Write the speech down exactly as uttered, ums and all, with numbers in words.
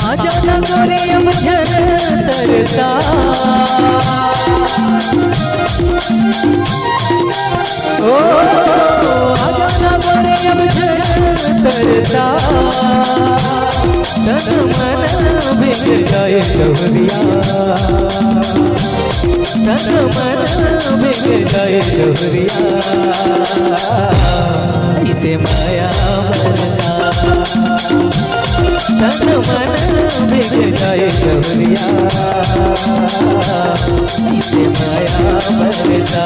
आजा ना गोरी अब झन तरसा। ओ, आजा ना गोरी अब झन तरसा। तन मन बिगड़ जाए जहुरिया, तन मन बिगड़ जाए जहुरिया। ऐसे माया बरसा, तन मन बिगड़ जाए जहुरिया। ऐसे माया बरसा।